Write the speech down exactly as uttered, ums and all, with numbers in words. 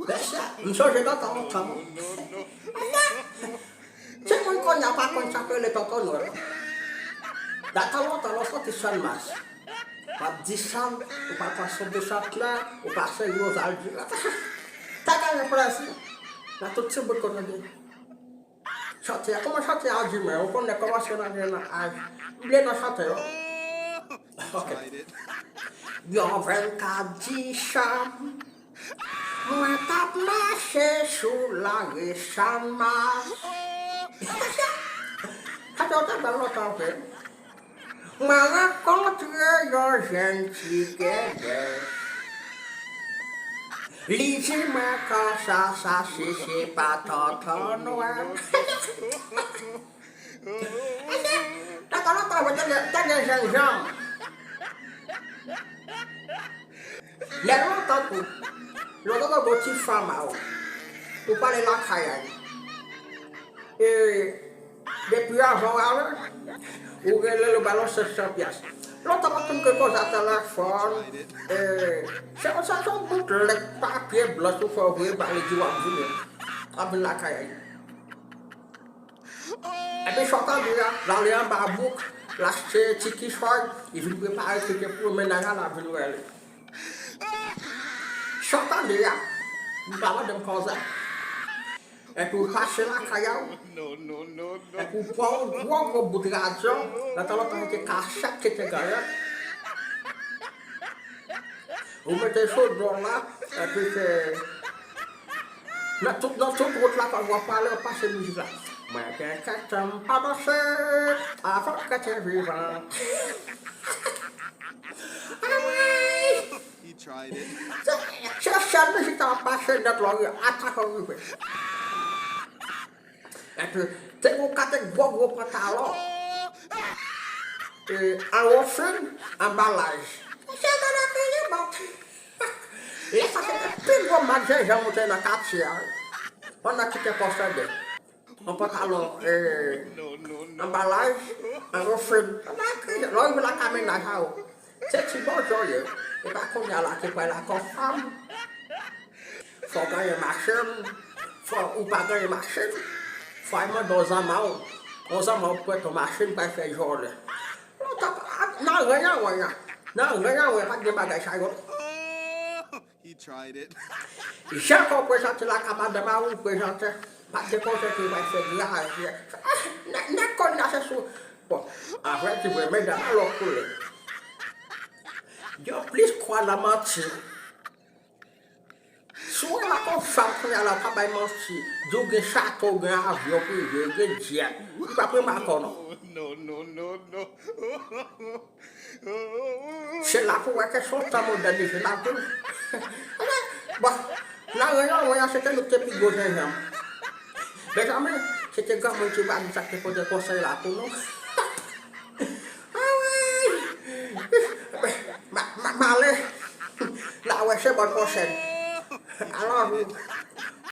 Mesye, m sonje nan tan lontan. Timoun kounye a pa konn sa k rele tonton Nwèl. Nan tan lontan, lè w soti Channmas, w ap desann, ou pa pran sou Bisantnè, ou pase Rozal di. Te genyen plezi nan tout ti bout kote de. Chante a, kòman chante a di men, ou konnen kòmanse nan gen nan aj. M bliye non chante yo. Ok. Yon vennkat disanm, mwen t ap mache sou lari Channmas. Chante yo te bèl lontan vre. Mwen rankontre yon jèn ti gègè. Li di mwen konsa, sa si se pa tonton Nwèl. Tonton Nwèl te gen, te gen jènjan. Lè lontan tou, lè w tande yon ti fanm a w, ou prale lakay a li. E depi avan w ale, ou rele l, ou ba l yon senk san pyas. Lontan pa t konn ke konsa telefòn, e, se konsa se yon bout lèt papye blanch ou fè w voye ba li di w ap vini. W ap vin lakay a li. Epi sa w tande a, l ale anba bouk, l achte ti kichòy, li vin prepare kite pou mennaj la, l ap vin rele. Sa w tande a, m pa mande m kòman. Epi w pase lakay a w. Epi w pran yon gwo gwo bout radyo, nan tan lontan se te kasèt ki te genyen. Ou mete sou do w la, epi se nan tout, nan tout wout la, w ap pale, w ap pase mizik la. Mwen gen kèk tan m pa danse, avan w te vivan. Anmwey! Se, se sèl mizik sa w ap pase nèt la, w atake w rive. Epi, te gen yon kate gwo gwo pantalon. E, an wofin, anba laj. Mesye, gade peyi bòt. Lè sa se te pi gwo mak jenjanm ou te nan katye a, wi. Pandan ki te posede yon pantalon, e, anba laj, an wofin. Lè w rive lakay mennaj a w, se ti bonjou w ye. E pa kounye a la ki pral la kòm fanm. Fò w genyen machin, fò ou pa genyen machin, fò w al mande yon zanma w, yon zanma w prete w machin pou al fè jòlè. Lontan, nan ren an, ren an, nan ren an, ren an, pa t gen bagay sa yo. Jan ke w prezante lakay madanm a ou, prezante, pa t gen kote ke w al fè grajè. Nèg, nèg konn nan se sou. Bon, avrèdivre, medam, alò koule. Yo plis kwè nan manti. Si w wè la kon fanm kounye a la, pa bay manti. Di w gen chato, w gen avyon prive, w gen djèt. Li p ap remake w non. Se la pou w wè ke se yon tan modènize la tou. Bon, nan ren an, ren an, se te nou ki te pi gwo jenjanm. Benjamin, se te granmoun ki va di sa k te pote konsèy la pou nou. Anmwey! Ma, ma, m ale. N a wè semèn pwochèn. I love you.